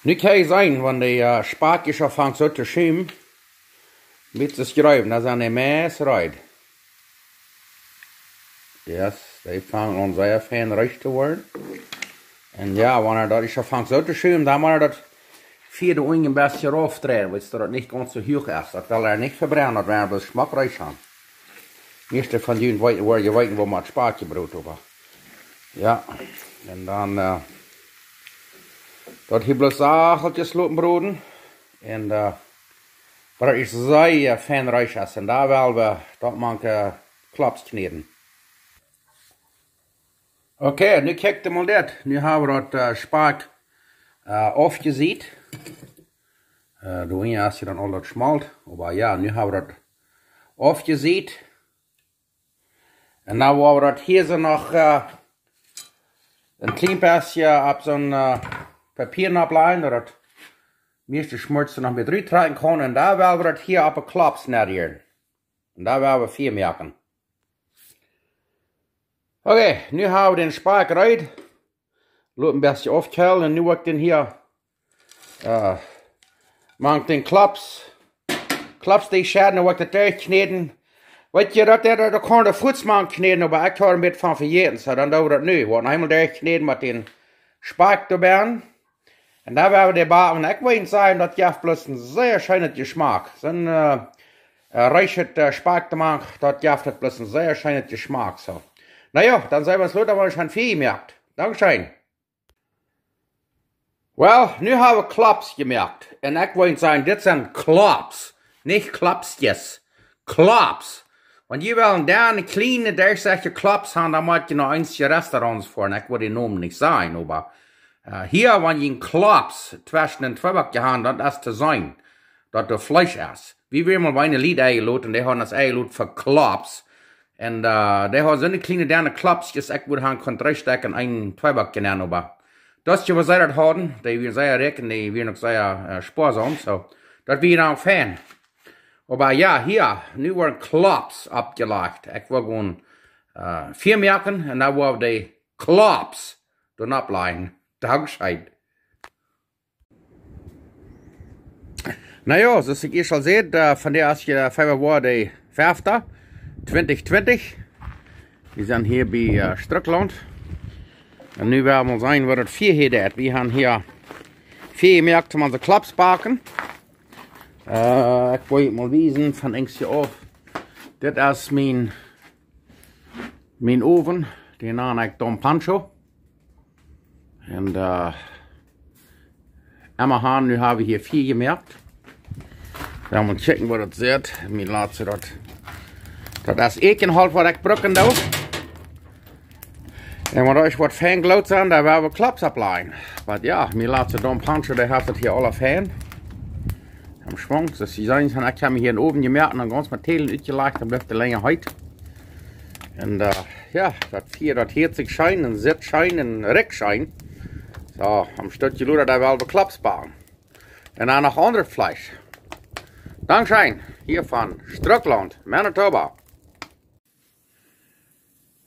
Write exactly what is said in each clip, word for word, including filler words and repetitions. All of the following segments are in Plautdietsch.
Nu kjenn jie seenen, wan de, äh, Spakjes aunfangen soo to schumen, met sikj jreiwen, dan sent dee meist reed. Yes, dee fangen aun sea fein reed to woaren. Un jo, wan daut aunfangt soo to schumen, dan mott eena daut Fia doa unjen een bät rauf dreien, wiels daut nich gaunz soo huach es. Daut well eena nich vebrennen, daut woat bloos schmock reed sennen. Mieeschte von junt weeten, woaren je weeten, woo maun Spakjes brot, oba jo. Un dan, äh, daut hia bloos sachtkjes loten broden. Un, äh, daut es sea fein reed es. Un dan well wie daut mank, äh, Klops kjnäden. Okay, nu kjikjt mol dit. Nu hab wie daut, äh, Spakj, äh, aufjesieet. Äh, doa unjen es je dan aul daut Schmolt. Oba jo, nu hab wie daut aufjesieet. Un dan woa wie daut hia soo noch, äh, een kjlien bät opp soon, äh, Papia noppleien, daut daut mieeschte Schmutz noch met ruttrakjen kaun. Un dan well wie daut hia opp de Klops nedrieen. Un dan well wie Fia moaken. Okay, nu hab wie dän Spakj reed. Lot een bät aufkjeelen un nu woa ekj dän hia, äh, mank dän Klops, Klops dee schedden, dan woa ekj daut derchkjnäden. Weet jie, daut, daut, daut kaun eena fuaz mank kjnäden, oba ekj haud een bät von vejäten, soo dan doo wie daut nu. Woa eemol derchkjnäden met dän Spakj doabie. Un dan woa wie dee baken. Ekj well sajen, daut jeft bloos een sea scheenet Jeschmak. Soon, äh, äh, reed, äh, Spakj to moaken, daut jeft bloos een sea scheenet Jeschmak, soo. Na jo, dan seenen wie ons lota, wan wie aun Fia moaken. Dankscheen. Well, nu hab wie Klops jemoakt. Un ekj well sajen, dit sent Klops, nich Klopskjes. Klops. Wan jie wellen dan kjliene, derchsichtje Klops haben, dan mott jie no eensje Restaurants foaren. Ekj well de Nomen nich sajen, oba, äh, hia, wan jie een Klops tweschen een Tweeback haben, dan es to seenen, daut doa Fleesch es. Wie wieren mol bie eene Lied enjelot un dee hauden ons enjelot fa Klops. Un, äh, dee hauden soone kjliene, denne Klopskjes, ekj wudd han kunt dree Stekj en een Tweeback nämen, oba daut es je waut see daut hauden. Dee wieren sea rikj un dee wieren uk sea, äh, spoasom, soo. Daut wia dan fein. Oba jo, hia, nu woaren Klops oppjelajcht. Ekj well gewonen, äh, Fia moaken un dan woa wie de Klops doa noppleien. Dankscheen. Na jo, soo aus ekj ieescht aul säd, äh, vondoag es je Februar de fefte, twintich twintich. Wie sent hia bie, äh, Strucklaunt. Un nu woa wie mol seenen, woo daut Fia hia deit. Wie haben hia Fia jemoakt, om onse Klops backen. Äh, ekj well junt mol wiesen von engsje auf. Dit es mien, mien Owen, dän nan ekj Don Pancho. Un, äh, emma han, nu hab wie hia Fia jemoakt. Wie woaren mol kjikjen, woo daut sitt. Mie lat see daut, daut es Eakjenholt, waut ekj brucken doo. Un wan doa waut fein Gloot sent, dan woa wie Klops oppleien. Oba jo, mie lat see Don Pancho, dee haft daut hia aula fein em Schwunk. Soo aus jie seenen, ekj hab mie hia een Owen jemoakt un dan gaunz met Telen utjelajcht, dan blift et lenja heet. Un, äh, jo, daut Fia, daut hieet sikj scheen un sitt scheen un rikjt scheen. Soo, aum Stekj lota, dan woa wie Klops backen. Un dan noch aundret Fleesch. Dankscheen, hia von Strucklaunt, Manitoba.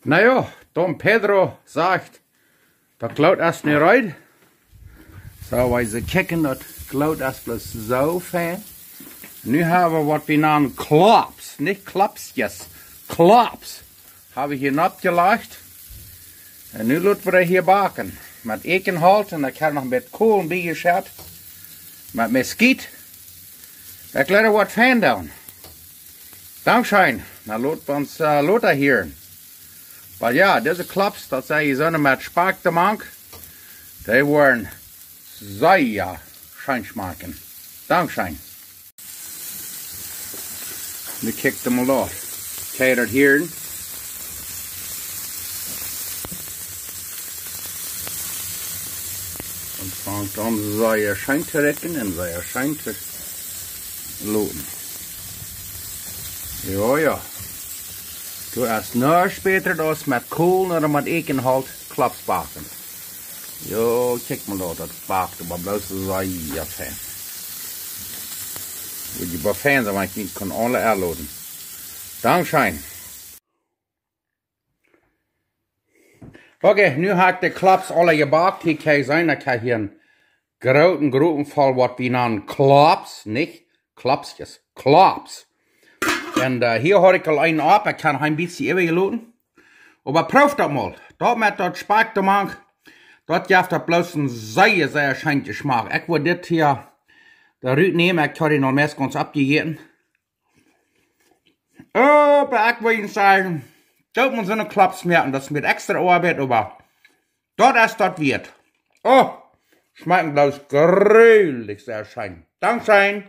Na jo, Don Pedro sajcht, daut Gloot es nu reed. Soo, wie sellen kjikjen, daut Gloot es bloos soo fein. Nu hab wie waut wie nanen Klops, nich Klopskjes, Klops. Hab wie hia noppjelajcht. Un nu lot wie dee hia backen. Met Eakjenholt un ekj hab noch een bät Kolen biejeschett. Met Meskiet. Ekj well waut fein doonen. Dankscheen. Na, lot ons, äh, lota hieren. Oba jo, dise Klops, daut sent je soone met Spakj doamank. Dee woaren sea scheen schmakjen. Dankscheen. Nu kjikjt mol daut. Kjikjt daut hia. Un fangt aun sea scheen to rikjen un sea scheen to loten. Jo, jo. Doa es nuscht bätret aus met Kolen ooda met Eakjenholt Klops backen. Jo, kjikj mol daut, daut backt oba bloos sea fein. Wudd je bie fein sennen, wan ekj nich kunn aule enloden. Dankscheen. Okay, nu hab ekj de Klops aule jebackt. Hia kjenn jie seenen, ekj hab hia een grooten Gropen voll waut wie nanen Klops, nich Klopskjes, Klops. Un hia haud ekj aul eenen opp, ekj hab noch een bät äwajeloten. Oba proow daut mol, daut met daut Spakj doamank, daut jeft daut bloos een sea, sea scheenen Jeschmak. Ekj wudd dit hia doarut nämen, ekj haud dee aul meist gaunz oppjejäten. Oba ekj wull junt sajen, daut mott soone Klops moaken, daut es met extra Oabeit, oba daut es daut wieet. Oh, schmakjen bloos jreslich sea scheen. Dankscheen.